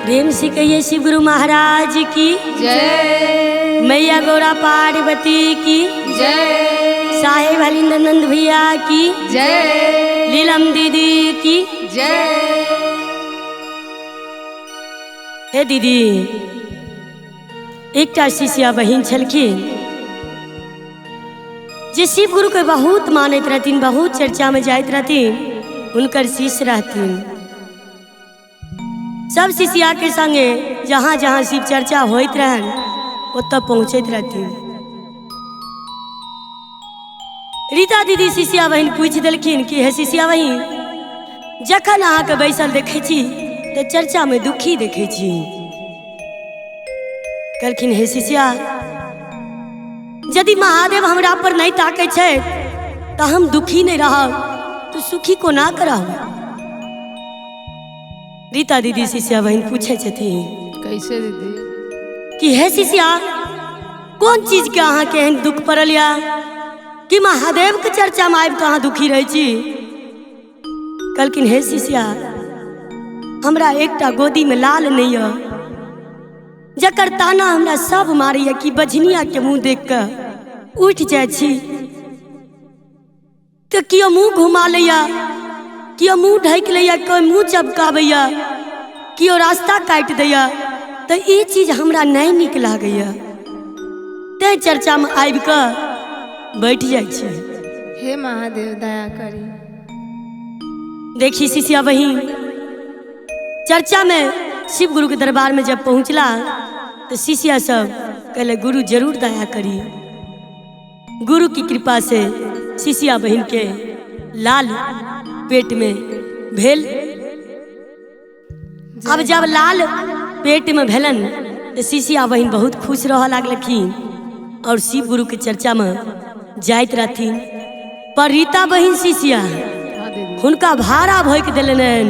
प्रेम से कहिए शिव गुरु महाराज की जय, मैया गौरा पार्वती की जय, साहेब हरिंदर नंद भैया की जय, लीलम दीदी की जय। हे दीदी, एकटा शिष्या बहिन छलखिन जे शिव गुरु के बहुत मानैत रहथिन, बहुत चर्चा में जाइत रहथिन, हुनकर शिष्य रहथिन। सब शिष्या के संगे जहाँ जहाँ शिव चर्चा होइत रहन ओतऽ पहुँचैत रहथिन। रीता दीदी शिष्या बहिन पूछि देलखिन कि हे शिष्या बहिन, जखन अहाँके बैसल देखै छी तऽ चर्चा में दुखी देखै छी। कहलखिन हे शिष्या, यदि महादेव हमरा पर नहीं ताकै छै तऽ हम दुखी नहीं रहब तऽ सुखी कोना के रहब। रीता दीदी शिष्या बहिन पूछै छथिन, कैसे दीदी? कि हे शिष्या, कोन चीज के अहाँके एहन दुख पड़ल या कि महादेव के चर्चा में आबि कऽ अहाँ दुखी रहै छी? कहलखिन हे शिष्या, हमरा एकटा गोदी में लाल नहीं यऽ जकर ताना हमरा सब मारैया कि बझनिया के मुँह देख कऽ उठि जाइ छी तऽ केओ मुँह घुमा लैया, केओ मुँह ढकि लैया, केओ मुँह चपकाबैया, केओ रास्ता काटि दैया, तऽ ई चीज हमरा नहीं नीक लागैया, तैं चर्चा में आबि कऽ बैठ जाइ छी। हे महादेव दया करी। देखी शिष्या बहिन, चर्चा में शिव गुरु के दरबार में जब पहुँचला तो शिष्या सब कहले गुरु जरूर दया करी। गुरु की कृपा से शिष्या बहिन के लाल पेट में भेल। अब जब लाल पेट में भेलन तो शिष्या बहिन बहुत खुश रह लागलखिन और शिव गुरु के चर्चा में जाइत रहथिन। पर रीता बहिन शिष्या हुनका भाड़ा भोकि देलनि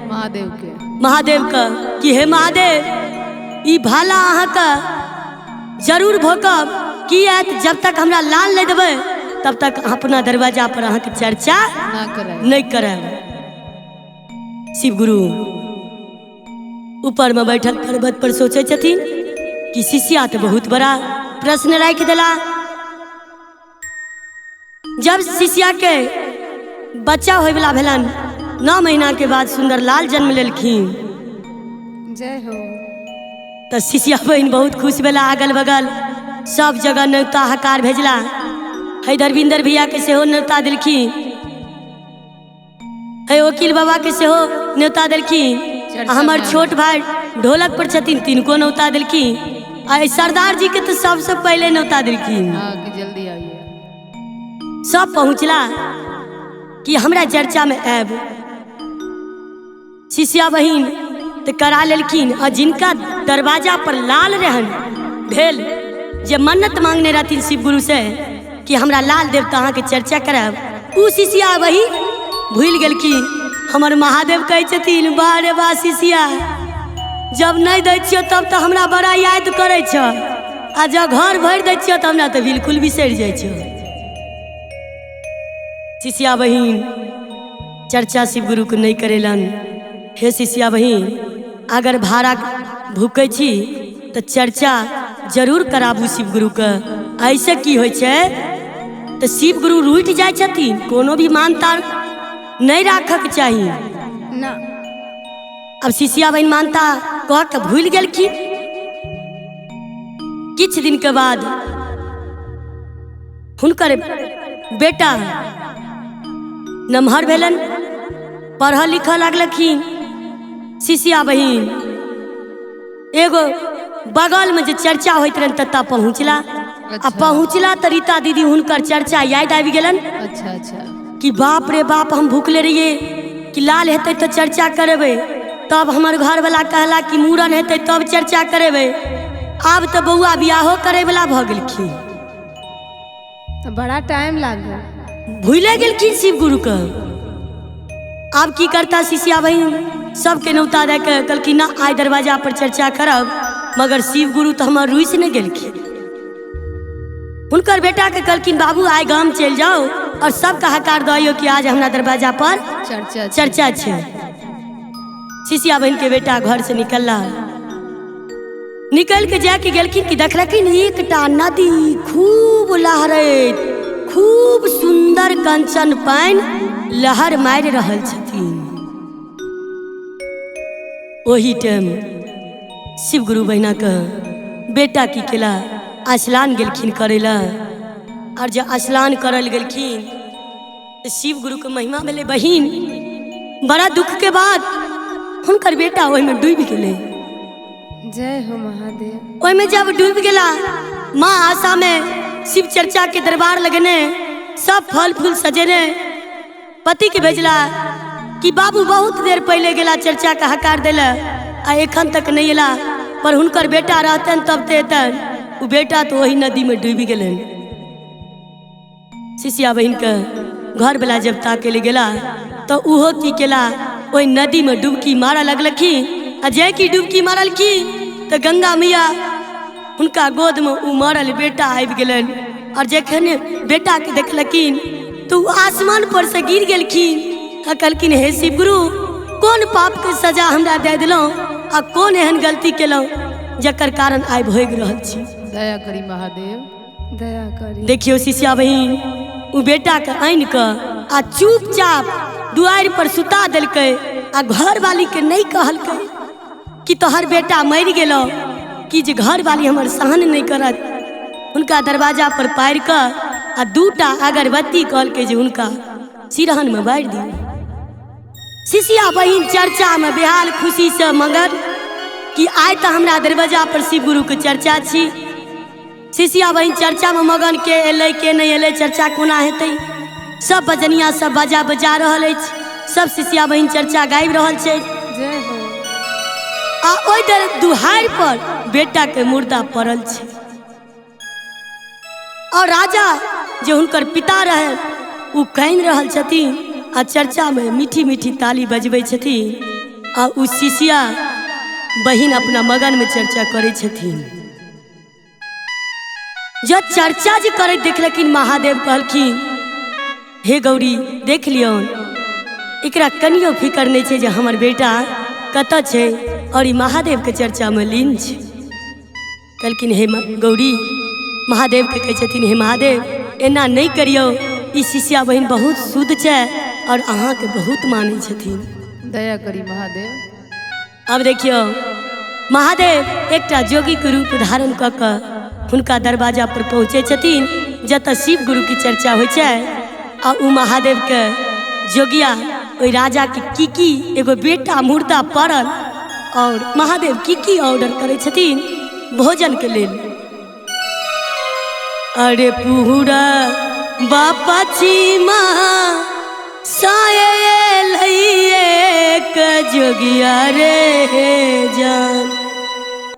महादेव के, महादेव के कि हे महादेव, ई भाला अहाँके जरूर भोकब, किया जब तक हमरा लाल नहीं देबै तब तक अपना दरवाजा पर अहाँके चर्चा नहीं करब। शिव गुरु ऊपर में बैठल पर्वत पर सोचै छथिन कि शिष्या तो बहुत बड़ा प्रश्न राखि देला। जब शिष्या के बच्चा होयवला भेलन, 9 महीना के बाद सुंदर लाल जन्म लेलखिन। जय हो। तो शिष्या बहिन बहुत खुश भेला, अगल बगल सब जगह न्योता हकार भेजला। है धर्मिंदर भैया के सेहो न्योता देलखिन, है वकील बाबा के सेहो न्योता देलखिन, हमर छोट भाई ढोलक पर छथिन तिनको न्योता देलखिन, आ सरदार जी के तो सबसे पहले न्योता देलखिन। जल्दी आइए। सब पहुँचला कि हमरा चर्चा में आयब। शिष्या बहिन तो करा लेलखिन आ जिनका दरवाजा पर लाल रहन भेल, जे मन्नत मांगने रहथिन शिव गुरु से कि हमरा लाल देवता अहाँके चर्चा करब, उ शिष्या बहिन भूलि गेलखिन। हमर महादेव कहै छथिन, वाह रे वाह शिष्या, जब नहीं दै छियौ तब तऽ हमरा बड़ा याद करै छौ, आ जब घर भरि दै छियौ तऽ हमरा तऽ बिल्कुल बिसरि जाइ छौ। शिष्या बहिन चर्चा शिव गुरु के नहीं करेलन। हे शिष्या बहिन, अगर भाड़ा भूकै छी तऽ चर्चा जरूर कराबू शिव गुरु के। ऐसे की होइ छै तऽ शिव गुरु रूठि जाइ छथिन, कोनो भी मानता नहीं राखक चाही ना। अब शिष्या बहिन मानता कह के भूलि गेलखिन। किछु दिन के बाद हुनकर बेटा नमहर भेलन, पढ़ऽ लिखऽ लागलखिन। शिष्या बहिन एगो बगल में जे चर्चा होइत रहन ततऽ पहुँचला। आ पहुँचला तऽ रीता दीदी हुनकर चर्चा याद आबि गेलन। अच्छा अच्छा। कि बाप रे बाप, हम भूखले रहिए कि लाल हेतै तऽ चर्चा करेबै, तब हमर घरवला कहला कि मूड़न हेतै तब चर्चा करेबै, आब तऽ बौआ बियाहो करैवला भऽ गेलखिन। तऽ बड़ा टाइम लागल। भूले गेलखिन शिव गुरु के। आब की करता शिष्या बहिन, सबके न्योता दऽ के कहलखिन ना आइ दरवाजा पर चर्चा करब, मगर शिव गुरु तऽ हमर रुसि नहि गेलखिन। हुनकर बेटा के कहलखिन बाबू आइ गाम चलि जाउ और सबके हकार दऽ अइयौ कि आज हमरा दरवाजा पर चर्चा छै। शिष्या बहन के बेटा घर से निकलला, निकल के जाके गेलखिन कि देखलखिन एकटा नदी खूब लहरैत, खूब सुंदर कंचन पानि लहर मारि रहल छथिन। ओही टाइम शिव गुरु बहिना के बेटा की केला स्नान गेलखिन करेला। और जब स्नान करल गेलखिन तो शिव गुरु के महिमा भेलै बहिन, बड़ा दुख के बाद हुनकर बेटा ओहिमे डूबि गेलै। जय हो महादेव। ओहिमे जब डूबि गेला, माँ आशा में शिव चर्चा के दरबार लगने, सब फल फूल सजेने, पति के भेजला कि बाबू बहुत देर पहले गेला चर्चा के हकार देला आ एखन तक नहीं एला, पर हुनकर बेटा रहतन तब ते एतन। उ बेटा तो वही नदी में डूबि गेलन। शिष्या बहिन के घर वाला जब ताके ले गेला तो उहो की केला ओहि नदी में डुबकी मारऽ लगलखिन। आ जे की डुबकी मारलखिन तो गंगा मैया हुनका गोद में उ मरल बेटा आबि गेलन। और जखन बेटा के देखलखिन तो उ आसमान पर से गिर गेलखिन आ कहलखिन हे शिव गुरु, कोन पाप के सजा हमरा दे देलहुँ आ कोन एहन गलती केलहुँ जकर कारण आइ भोगि रहल छी। दया करी महादेव, दया करी। देखियौ शिष्या बहिन उ बेटा के आनि कऽ आ चुपचाप दुआरि पर सुता देलकै आ घरवाली के नहीं कहलकै कि तोहर बेटा मरि गेलौ, कि जे घरवाली हमर सहन नहीं करत। हुनका दरवाजा पर पारि कऽ आ दूटा अगरबत्ती कहलकै जे हुनका सिरहन में बारि दियौ। शिष्या बहिन चर्चा में बेहाल खुशी से मगर कि आइ तऽ हमरा दरवाजा पर शिव गुरु के चर्चा छी। शिष्या बहिन चर्चा में मगन, के एलै के नहीं एलै, चर्चा कोना हेतै। सब बजनिया सब बाजा बजा रहल अछि, सब शिष्या बहिन चर्चा गाबि रहल छै। जय हो। आ ओहि दुहारि पर बेटा के मुर्दा पड़ल छै। और राजा जे हुनकर पिता रहे उ कानि रहल छथिन आ चर्चा में मीठी मीठी ताली बजबै छथिन। आ उ शिष्या बहिन अपना मगन में चर्चा करै छथिन। जब चर्चा जे करैत देखलखिन महादेव कहलखिन हे गौरी देख लियौन, एकरा कनियो फिकर नहीं छै जे हमर बेटा कतऽ छै और ई महादेव के चर्चा में लीन छै। कहलखिन हे गौरी, महादेव के कहै छथिन हे महादेव एना नहीं करियौ, ई शिष्या बहिन बहुत शुद्ध छै और अहाँके बहुत मानै छथिन। दया करी महादेव। अब देखियौ महादेव एकटा जोगी के रूप धारण कऽ कऽ हुनका दरवाजा पर पहुँचै छथिन जतऽ शिव गुरु की चर्चा होइ छै। आ उ महादेव के जोगिया ओहि राजा के की की एगो बेटा मुर्दा पड़ल और महादेव की की ऑर्डर करै छथिन भोजन के लेल। अरे पूरा बापा चीमा साए लइए के जोगिया रे जान,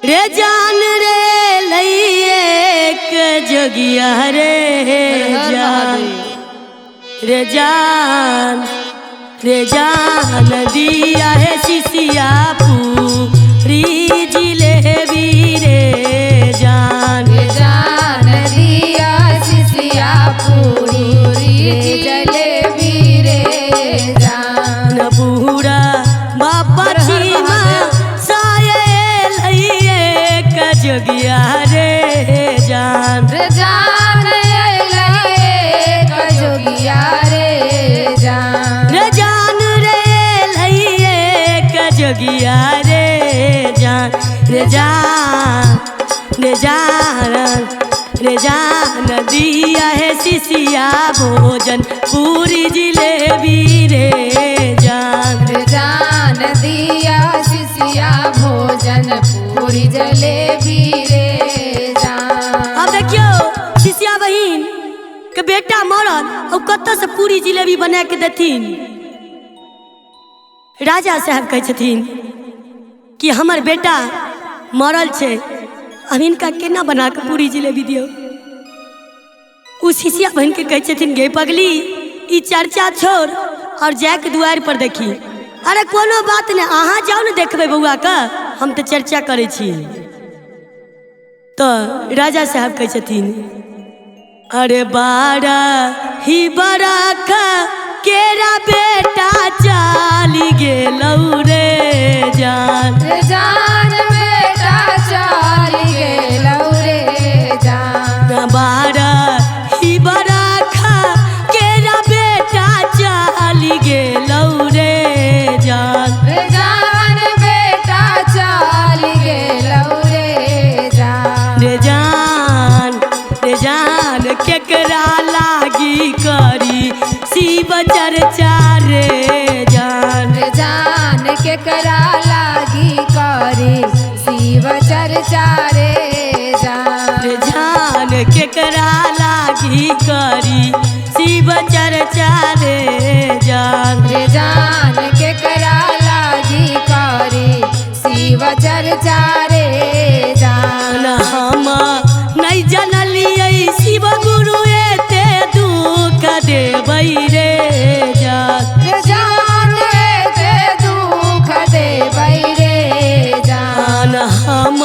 रे जान रे लइए के जोगिया रे जान, रे जान रे जान दिया है शिशिया पूरी जिलेबी रे जान, रे जान दिया शिशिया पूरी जिलेबी रे जान। पूरा बापा चीमा साए लइए के जोगिया रे जान, रे जान लइए के जोगिया रे जान, रे जान रे लइए के जोगिया रे जान, रे जान रे जान रे जान दिया है शिशिया भोजन पूरी जिलेबी रे जान, रे जान दिया शिशिया भोजन पूरी जलेबी रे जान। अब देखियो शिशिया बहिन के बेटा मरल और कतऽ से पूरी जिलेबी बना के देथिन। राजा साहब कहै छथिन कि हमर बेटा मरल छै, अब हिनका केना बना के पूरी जिलेबी दियौ। उ शिष्या बहिन के कहै छथिन गे पगली, ई चर्चा छोड़ और जाके दुआरि पर देखी। अरे कोनो बात नहीं, अहाँ जाउ ने देखबै बौआ के, हम तऽ चर्चा करै छी। तो राजा साहब कहै छथिन अरे बारा ही बड़ा केरा बेटा चाली गेलौ रे गेलौ रे जान। रे जान बेटा चल गेलौ रे जान। रे जान, रे जान केकरा लागी करी शिव चर्चा रे जान। रे जान केकरा लागी करी शिव चर्चा रे जान। रे जान केकरा लागी करी शिव चर्चा रे जान। रे जान केकरा लागी करी शिव चर्चा रे जान। हम नहीं जनलियै शिव गुरु एते दुख देबै रे जान। रे जान एते दुख देबै रे जान। हम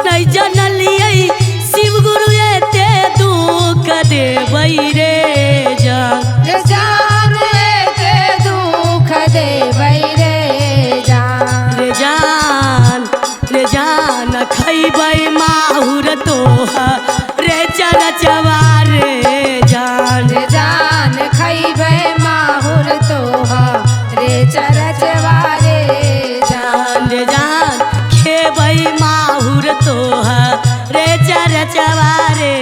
नहीं जनलियै शिव गुरु एते दुख देबै रे जान। रे जान एते दुख देबै रे जान। रे जान, रे जान खैबै माहुर तोहा रे चरचवा रे जान। रे जान खैबै माहुर तोहा रे चरचवा रे जान। रे जान खेबै माहुर तोहा रे चरचवा रे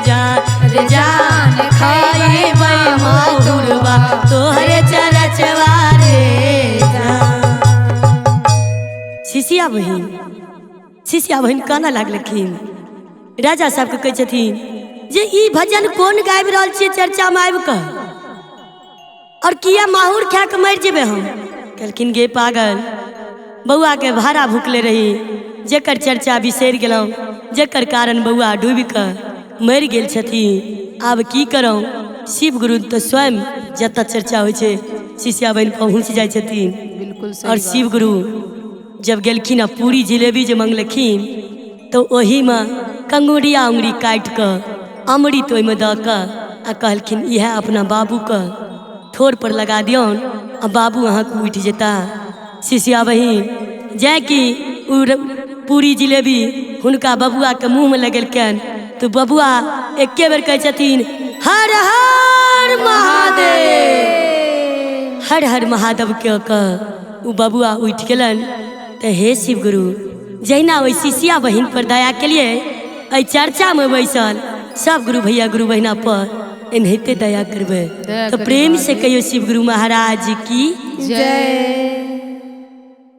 जान। रे जान खैबै माहुर बा तोहरे चरचवा रे जान। शिष्या बहिन, शिष्या बहिन काना लागलखिन। राजा साहबके कहै छथिन जे ई भजन कोन गाबि रहल छियै चर्चामे आबि कऽ, और किया माहुर खा कऽ मरि जेबै हम। कहलखिन गे पागल, बौआके भाड़ा भुकले रही जेकर चर्चा बिसरि गेलहुँ, जेकर कारण बौआ डूबि कऽ मरि गेल छथिन, आब की करौं। शिव गुरु तऽ स्वयं जतऽ चर्चा होइ छै शिष्या बहिन पहुँच जाइ छथिन। बिल्कुल सही। और शिव गुरु जब गेलखिन आ पूरी जिलेबी जे मंगलखिन तऽ ओहीमे कंगुरिया उंगरी काटि कऽ अमृत ओहिमे दऽ कऽ आ कहलखिन इएह अपना बाबूके ठोर पर लगा दियौन आ बाबू अहाँके उठि जेता। शिष्या बहिन जाय कि ओ पूरी जिलेबी हुनका बबुआके मुँहमे लगेलकनि तऽ बबुआ एके बेर कहै छथिन हर हर महादेव। हर हर महादेव के कऽ ओ बबुआ उठि गेलनि। तऽ हे शिव गुरु, जहिना ओहि शिष्या बहिन पर दया केलियै, एहि चर्चामे बैसल सब गुरु भैया गुरु बहिना पर एनाहिते दया करबै। दया तऽ करी प्रेम से महादेव। कहियो शिव गुरु महाराज की जय।